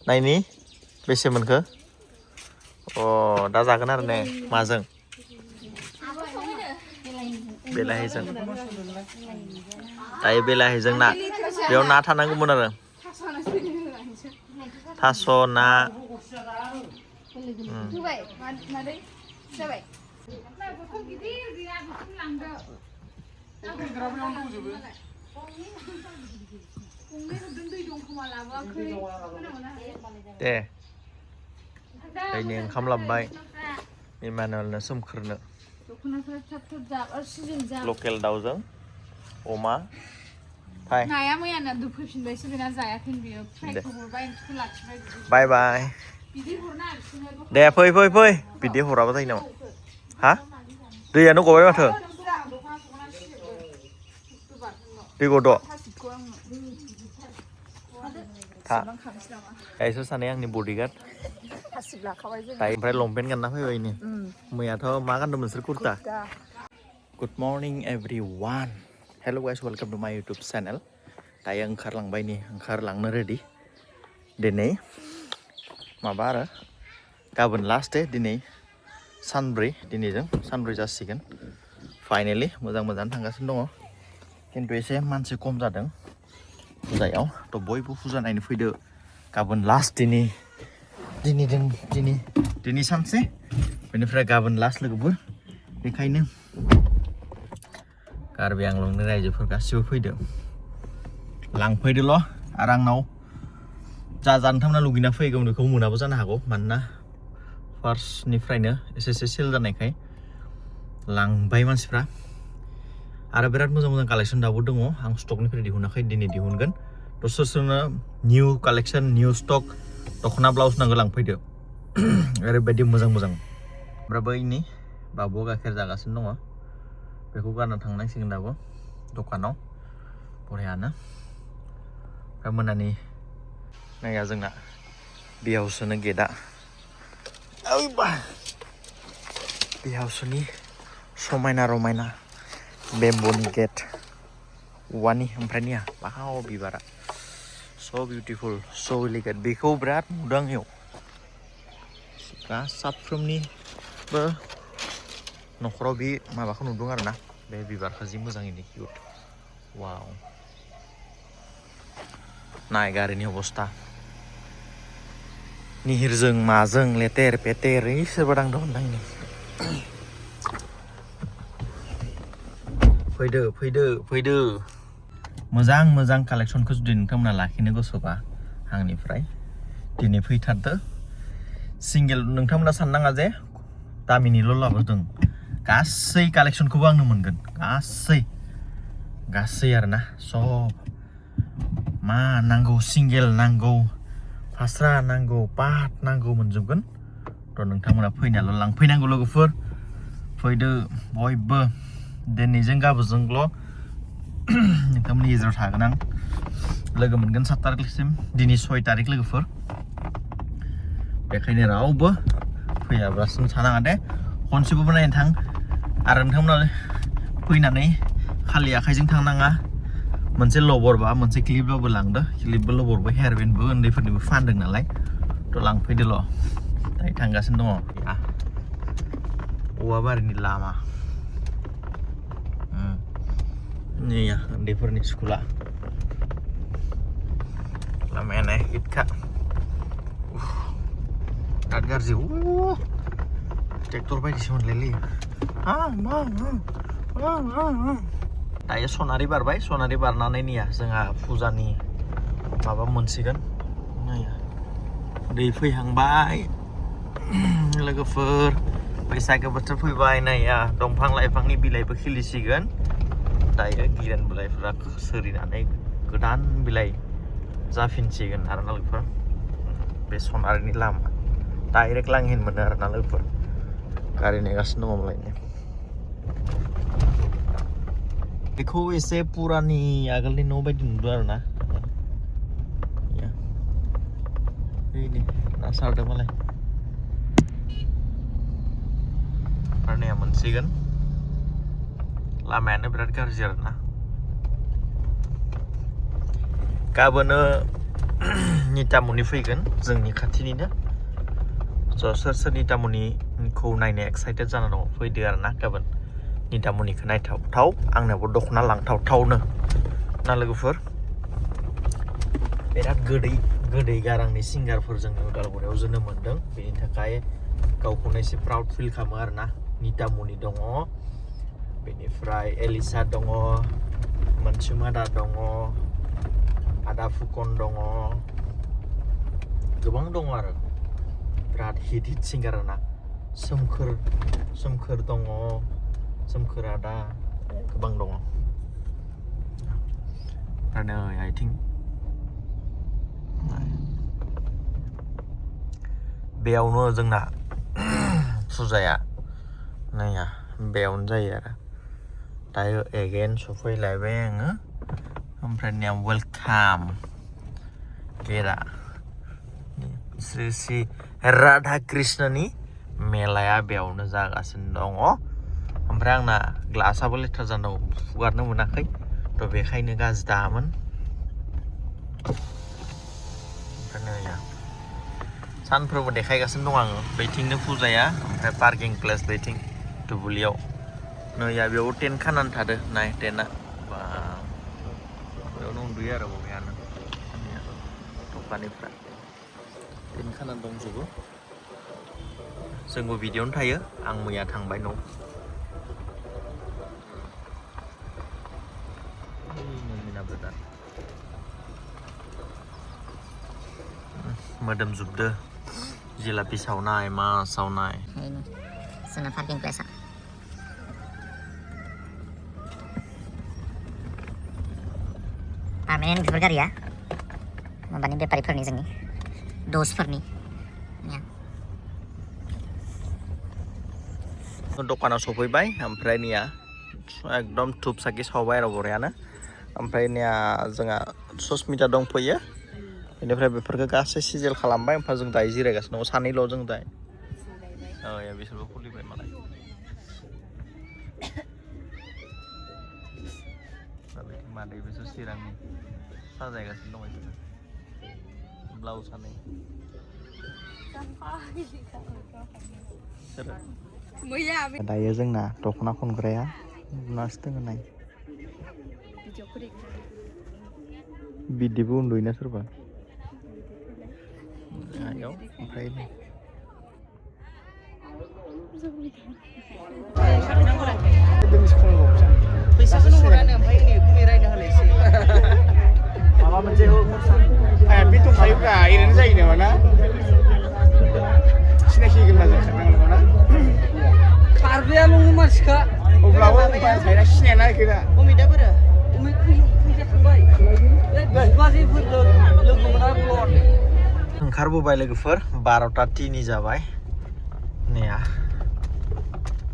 नायनि बेसे मोनखो अ दा जागोन आरो ने माजों बेलाहिजों दायो बेलाहिजों ना बेयाव ना थानांगौमोन आरो थास' ना दे दैनि ओंखाम लाबोबाय इमानुएलनो सोमखोरनो लकेल दाउजों अमा फाय नाया मैयाना दुफैफिनबायसो बेना जायाखै बियो फ्रायखौ हरबाय ओंख्रिखौ लाखिबाय बाय बाय बिदि हरना आरो दे फै फै फै बिदि हराबा जायो नामा हा दैयानो गबाय माथो दै गद' था इसोर सानै आंनि बडिगार्ड दायो ओमफ्राय लंपेन्ट गानना फैबाय नै मैयाथ' मा गानदोंमोन नोंसोर कुर्ता गुड मर्निं एभ्रिवान हेल' गाइस वेलकाम टु माय इउटुब चेनेल दायो ओंखारलांनो रेडि दिनै माबा आरो गाबोन लास्ट दे दिनै दिनैजों सानब्रै जासिगोन फाइनेलि मोजां थांगासिनो दङ खिन्थु एसे मानसि खम जादों फुजायाव थ' बयबो फुजा नायनो फैदो गाबोन लास्ट दिनै सानसे बेनिफ्राय गाबोन लास्ट लोगोफोर बेखायनो कार्बि आंलंनि रायजोफोर गासिबो फैदो लांफैदोल' आरो आंनाव जानो थांना लुगैना फैगौ बेखौ मोनाबो जानो हागौ मानोना फार्स्टनिफ्रायनो एसे सेल जानायखाय लांबाय मानसिफ्रा आरो बिराद मोजां कालेक्सन दाबो दङ आं स्टकनिफ्राय दिहुनाखै दिनै दिहुनगोन दसेनो निउ कालेक्सन निउ स्टक दख'ना ब्लाउस नांगौ लांफैदो ओरैबायदि मोजां ओमफ्राय बैनि बाबुआ गाइखेर जागासिनो दङ बेखौ गारना थांनांसिगोन दाबो दखानाव बरियानो ओमफ्राय मोनानि नाया जोंना बिहावसोनो गेटआ बिहावसोनि समायना रमायना बेम्ब'नि गेट औवानि ओमफ्रायनिया बाव बिबारा स' बिउटिफुल स' इलिगेन्ट बेखौ बिराद नुदों आंनियाव साफ्रोमनिबो न'खराव बे माबाखौ नुदों आरो ना बे बिबारखौ जि मोजाङैनो किउट वाव नाय गारिनि अबस्था निहिरजों माजों लेतेर पेतेर सोरबा दांदों होनदां फैदो मोजां कालेक्सनखौ जुदि नोंथांमोना लाखिनो गोसोबा आंनिफ्राय दिनै फैथारदो सिंगेल नोंथांमोना साननाङा जे दामिनिल' लाबोदों गासै कालेक्सनखौबो आंनो मोनगोन गासै आरोना सब मा नांगौ सिंगेल नांगौ फास्रा नांगौ पाट नांगौ मोनजोबगोन थ' नोंथांमोना फैनायल' लांफैनांगौ लोगोफोर फैदो बयबो दिनैजों गाबोनजोंल' नोंथांमोननि गेजेराव थागोन आं लोगो मोनगोन 7 तारिखसिम दिनै 6 तारिख लोगोफोर बेखायनो रावबो फैयाब्लासिनो थानाङा दे खनसेबो नायनो थां आरो नोंथांमोना फैनानै खालि आखाइजों थांनाङा मोनसे लबरबा मोनसे क्लिपबाबो लांदो क्लिपबो लबरबो हेयारबेन्डबो उन्दैफोरनिबो फानदों नालाय थ' लांफैदोल' दायो थांगासिनो दङ औवा बारिनि लामा नैया उन्दैफोरनि स्कुला लामायानो हिटखा बिराद गाज्रि ट्रेक्टर बायदिसो मोनलायलायो दायो सनारि बारबाय सनारि बारनानै नैया जोंहा फुजानि माबा मोनसिगोन दै फैहांबाय लोगोफोर बैसागो बोथोर फैबाय नाया दंफां लाइफांनि बिलाइबो खिलिसिगोन दायो गिरेन बिलाइफोरा सोरिनानै गोदान बिलाइ जाफिनसिगोन आरोना लोगोफोर बे सनारिनि लामा डाइरेक्ट लांहिन मोनो आरोना लोगोफोर गारि नेगासिनो दङ मालायनो बेखौ एसे पुरानि आगोलनि न' बायदि नुदों आरोना ना सारदों मालाय नाया मोनसिगोन लामायानो बिराद गाज्रि आरोना गाबोनो नितामुनि फैगोन जोंनि खाथिनिनो स' सोर सोर नितामुनिखौ नायनो एक्साइटेड जाना दङ फैदो आरो ना गाबोन नितामुनिखौ नायथावथाव आंनावबो दख'ना लांथावथावनो ना लोगोफोर बिराद गोदै गारांनि सिंगारफोर जोंनि उदालगुरियाव जोनोम मोन्दों बेनि थाखाय गावखौनो एसे प्राउड फिल खालामो आरो ना नितामुनि दङ बेनिफ्राय एलिसा दङ मोनसुमादा दङ आदा फुकन दङ गोबां दङ आरो बिराद हिट सिंगार आरो ना सोमखोर दङ सोमखोर आदा गोबां दङ आरो नै I think बेयावनो जोंना फुजाया नैया बेयावनो जायो आरो दायो एगेन सफैलायबाय आङो ओमफ्राय निया वेलकाम गेटआ श्री श्री राधा कृष्णनि मेलाया बेयावनो जागासिनो दङ ओमफ्राय आंना ग्लासाबो लेथ्रा जाना दं फुगारनो मोनाखै थ' बेखायनो गाज्रि दामोन सानफ्रोमबो देखायगासिनो दं आङो बैथिंनो फुजाया ओमफ्राय पार्किं प्लेस बैथिं दुब्लियाव नैया बेयाव टेन्ट खानानै थादो नाय टेन्टआ बा बेयावनो उन्दुयो आरो बबेयानो दखानिफ्रा टेन्ट खानानै दंजोबो जोंबो बिदियावनो थायो आं मैया थांबाय न' मोदोमजोबदो जिलापि सावनाय मा सावनाय जोंना पार्किं प्लेसआ पार्मानेन्ट बेफोर गारिया माबानि बेफारिफोरनि जोंनि दसफोरनि दखानाव सफैबाय ओमफ्राय निया एकदम धुप साखि सावबाय आरो बरियानो ओमफ्राय निया जोंहा सस्मिता दंफैयो बेनिफ्राय बेफोरखौ गासै सिजेल खालामबाय ओमफ्राय जों दायो जिरायगासिनो दङ सानैल' जों दायो बिसोरबो खुलिबाय मालाय मादैबोसो चिरांनि साजायगासिनो दङ बिसोरो ब्लाउस सानै दायो जोंना दख'ना खनग्राया नार्स दङ नाय बिदिबो उन्दुयोना सोरबा ओमफ्राय फैसाखौनो हरानो ओमफ्राय रायनो होलायसै माबा मोनसे बे दंखायोब्रा ओरैनो जायो नामा ना सिनायसिगोन ना जों खारनांगौ ना खारबाया नङो मानसिखा अब्लाबो थायना सिनायना इखोना अमिता बोरो फैसा थांबाय बाजिफोरजों लोगो मोना ब्लड ओंखारबोबाय लोगोफोर 12:03 जाबाय नेया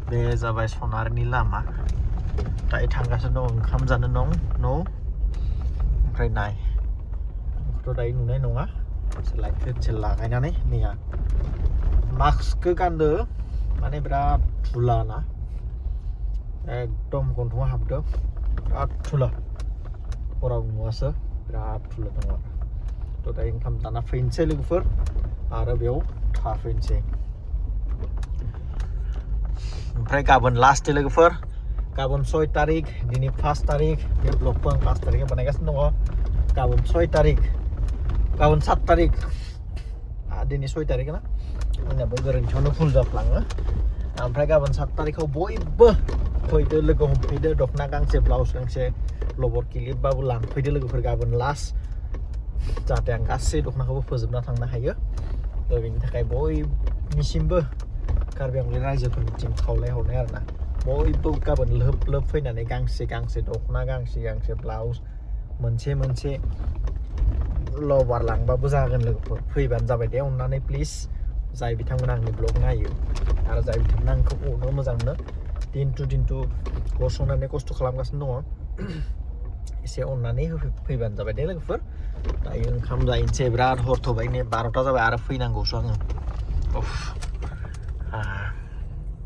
बे जाबाय सनारनि लामा दायो थांगासिनो दं ओंखाम जानो दं न' ओमफ्राय नाय थ' दायो नुनाय नङा लाइटखौ लागायनानै नेया मास्कखौ गानदो माने बिराद धुला ना एकदम गन्थङा हाबदो बिराद धुला हराव नुवासो बिराद धुला दङ आरो थ' दायो ओंखाम जाना फैनोसै लोगोफोर आरो बेयाव थाफैनोसै ओमफ्राय गाबोन लास्ट डे लोगोफोर गाबोन 6 तारिख दिनै 5 तारिख बे ब्लगखौ आं 5 तारिखआव बानायगासिनो दङ गाबोन 6 तारिख गाबोन 7 तारिख दिनै 6 तारिख ना आंनाबो गोरोन्थियावनो भुल जाफ्लाङो ओमफ्राय गाबोन 7 तारिखआव बयबो फैदो लोगो हमफैदो दख'ना गांसे ब्लाउस गांसे लबर किलिपबाबो लांफैदो लोगोफोर गाबोन लास्ट जाहाथे आं गासै दख'नाखौबो फोजोबना थांनो हायो बेनि थाखाय बयनिसिमबो कार्बि आंलंनि रायजोफोरनिसिम खावलायहरनाय आरोना बयबो गाबोन लोब फैनानै गांसे दख'ना गांसे ब्लाउस मोनसे लबार लांबाबो जागोन लोगोफोर फैबानो जाबाय दे अननानै प्लिज जाय बिथांमोना आंनि ब्लग नायो आरो जाय बिथांमोना आंखौ अनो मोजां मोनो दिनटु गसंनानै खस्थ' खालामगासिनो दङ एसे अननानै फैबानो जाबाय दे लोगोफोर दायो ओंखाम जाहैनोसै बिराद हर थ'बाय नै 12ता जाबाय आरो फैनांगौसो आङो